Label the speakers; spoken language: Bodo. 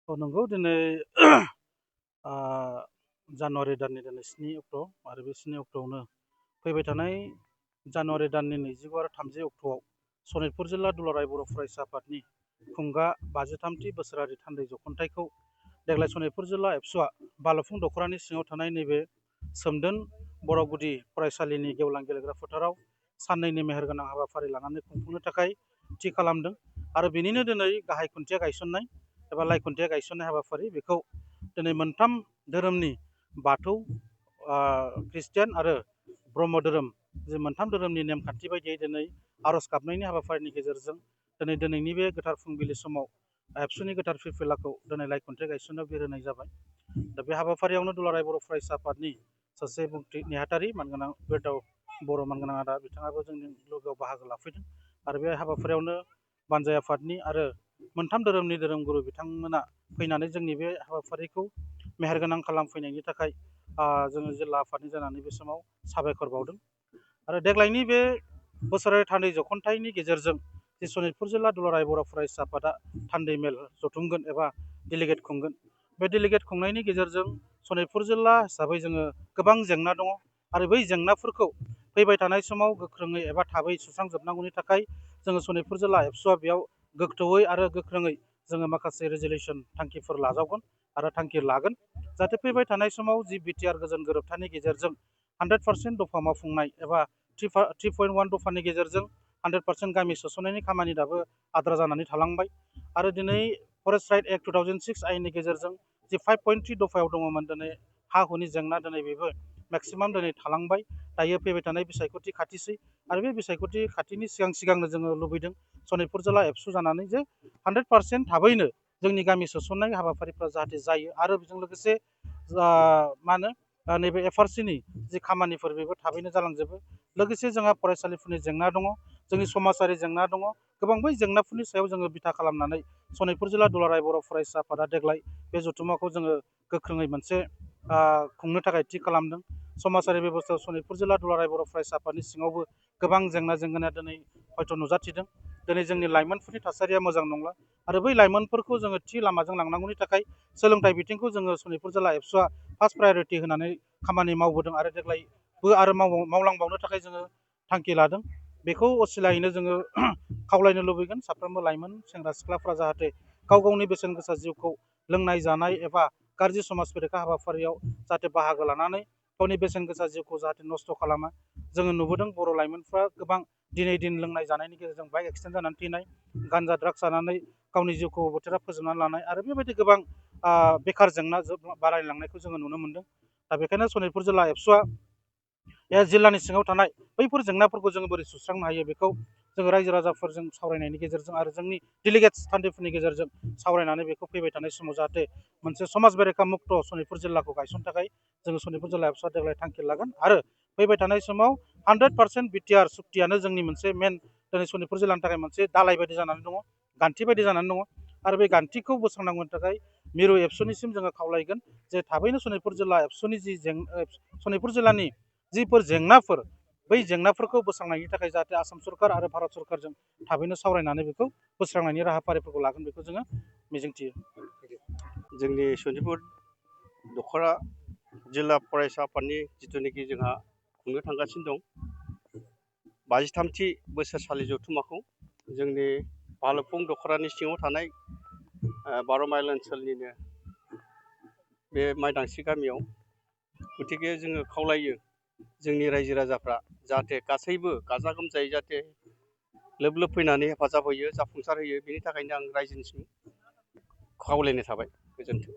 Speaker 1: नंगौ दिनै जानुवारि दाननि दिनै 7 अक्ट' आरो बे 7 अक्ट'आवनो फैबाय थानाय जानुवारि दाननि 29 आरो 30 अक्ट'आव सनितपुर जिल्ला दुलाराय बर' फरायसा आफादनि खुंगा 53थि बोसोरारि थान्दै जख'न्थाइखौ देग्लाय सनितपुर जिल्ला एबसुआ बालुफुं दख'रानि सिङाव थानाय नैबे सोमदोन बर' गुदि फरायसालिनि गेवलां गेलेग्रा फोथाराव साननैनि मेहेरगोनां हाबाफारि लानानै खुंफुंनो थाखाय थि खालामदों आरो बेनिनो दिनै गाहाय खुन्थिया गायसननाय एबा लाइ खुन्थिया गायसननाय हाबाफारि बेखौ दिनै मोनथाम धोरोमनि बाथौ ख्रिस्टियान आरो ब्रह्म धोरोम जे मोनथाम धोरोमनि नेमखान्थि बायदियै दिनै आर'ज गाबनायनि हाबाफारिनि गेजेरजों दिनैनि बे गोथार फुंबिलि समाव एबसुनि गोथार फिरफिलाखौ दिनै लाइ खुन्थिया गायसननायाव बेरहोनाय जाबाय। दा बे हाबाफारियावनो दुलाराय बर' फरायसा आफादनि सासे बुंथि नेहाथारि मानगोनां बेदाव बर' मानगोनां आदा बिथाङाबो जोंनि लोगोआव बाहागो लाफैदों आरो बे हाबाफारियावनो बानजाय आफादनि आरो मोनथाम धोरोमनि धोरोमगुरु बिथांमोना फैनानै जोंनि बे हाबाफारिखौ मेहेरगोनां खालामफैनायनि थाखाय जोङो जिल्ला आफादनि जानानै बे समाव साबायखर बावदों आरो देग्लायनि बे बोसोरारि थान्दै जख'न्थाइनि गेजेरजों जे सनितपुर जिल्ला दुलाराय बर' फरायसा आफादा थान्दै मेल जथुमगोन एबा डेलिगेट खुंगोन बे डेलिगेट खुंनायनि गेजेरजों सनितपुर जिल्ला हिसाबै जोङो गोबां जेंना दङ आरो बै जेंनाफोरखौ फैबाय थानाय समाव गोख्रोङै एबा थाबै सुस्रांजोबनांगौनि थाखाय जोङो सनितपुर जिल्ला एबसुआ बेयाव गोख्रोङै आरो गोख्रोङै जोङो माखासे रेजुलेसन थांखिफोर लाजावगोन आरो थांखि लागोन जाहाथे फैबाय थानाय समाव जि बिटिआर गोजोन गोरोबथानि गेजेरजों 100% दफा मावफुंनाय एबा 3.1 दफानि गेजेरजों 100% गामि सोसननायनि खामानि दाबो आद्रा जानानै थालांबाय आरो दिनै फरेस्ट राइट एक्ट 2006 आइननि गेजेरजों जि 5.3 दफायाव दङमोन दिनै हा हुनि जेंना दिनै बेबो मेक्सिमाम दिनै थालांबाय दायो फैबाय थानाय बिसायख'थि खाथिसै आरो बे बिसायख'थि खाथिनि सिगांनो जोङो लुबैदों सनितपुर जिल्ला एबसु जानानै जे 100% थाबैनो जोंनि गामि सोसननाय हाबाफारिफ्रा जाहाथे जायो आरो बेजों लोगोसे मा होनो नैबे एफआरसिनि जि खामानिफोर बेबो थाबैनो जालांजोबो लोगोसे जोंहा फरायसालिफोरनि जेंना दङ जोंनि समाजारि जेंना दङ गोबां बै जेंनाफोरनि सायाव जोङो बिथा खालामनानै सनितपुर जिल्ला दुलाराय बर' फरायसा आफादा देग्लाय बे जथुम्माखौ जोङो गोख्रोङै मोनसे खुंनो थाखाय थि खालामदों समाजारि बेब'स्थायाव सनितपुर जिल्ला दुलाराय बर' फरायसा आफादनि सिङावबो गोबां जेंना जेंगोनाया दिनै हयथ' नुजाथिदों दिनै जोंनि लाइमोनफोरनि थासारिया मोजां नंला आरो बै लाइमोनफोरखौ जोङो थि लामाजों लांनांगौनि थाखाय सोलोंथाइ बिथिंखौ जोङो सनितपुर जिल्ला एबसुआ फार्स्ट प्रायरिटि होनानै खामानि मावबोदों आरो देग्लायबो आरो मावलांबावनो थाखाय जोङो थांखि लादों बेखौ असिलायैनो जोङो खावलायनो लुबैगोन साफ्रोमबो लाइमोन सेंग्रा सिख्लाफ्रा जाहाथे गाव गावनि बेसेन गोसा जिउखौ लोंनाय जानाय एबा गाज्रि समाज बेरेखा हाबाफारियाव जाहाथे बाहागो लानानै गावनि बेसेन गोसा जिउखौ जाहाथे नस्थ' खालामा जोङो नुबोदों बर' लाइमोनफ्रा गोबां दिनै दिन लोंनाय जानायनि गेजेरजों बाइक एक्सिडेन्ट जानानै थैनाय गान्जा ड्राग्स जानानै गावनि जिउखौ बोथोरा फोजोबनानै लानाय आरो बेबायदि गोबां बेखार जेंना बारायलांनायखौ जोङो नुनो मोनदों दा बेखायनो सनितपुर जिल्ला एबसुआ जिल्लानि सिङाव थानाय बैफोर जेंनाफोरखौ जोङो बोरै सुस्रांनो हायो बेखौ जोङो रायजो राजाफोरजों सावरायनायनि गेजेरजों आरो जोंनि डेलिगेट्स थान्दैफोरनि गेजेरजों सावरायनानै बेखौ फैबाय थानाय समाव जाहाथे मोनसे समाज बेरेखा मुक्त सनितपुर जिल्लाखौ गायसननो थाखाय जोङो सनितपुर जिल्ला एबसुआ देग्लाय थांखि लागोन आरो फैबाय थानाय समाव 100% बिटिआर सुक्तियानो जोंनि मोनसे मेन दिनै सनितपुर जिल्लानि थाखाय मोनसे दालाय बायदि जानानै दङ गान्थि बायदि जानानै दङ आरो बे गान्थिखौ बोस्रांनांगौनि थाखाय मिरु एबसुनिसिम जोङो खावलायगोन जे थाबैनो सनितपुर जिल्ला एबसुनि सनितपुर जिल्लानि जिफोर जेंनाफोर बै जेंनाफोरखौ बोस्रांनायनि थाखाय जाहाथे आसाम सरकार आरो भारत सरकारजों थाबैनो सावरायनानै बेखौ बोस्रांनायनि राहाफारिफोरखौ लागोन बेखौ जोङो मिजिंथियो
Speaker 2: जोंनि सनितपुर दख'रा जिल्ला फरायसा आफादनि जिथुनाखि जोंहा खुंनो थांगासिनो दं 53थि बोसोरसालि जथुम्माखौ जोंनि भालुकफुं दख'रानि सिङाव थानाय 12 माइल ओनसोलनिनो बे माइदांस्रि गामियाव गतिके जोङो खावलायो जोंनि रायजो राजाफ्रा जाहाथे गासैबो गाजा गोमजायै जाहाथे लोब लोब फैनानै हेफाजाब होयो जाफुंसार होयो बेनि थाखायनो आं रायजोनिसिम खावलायनाय थाबाय गोजोन्थों।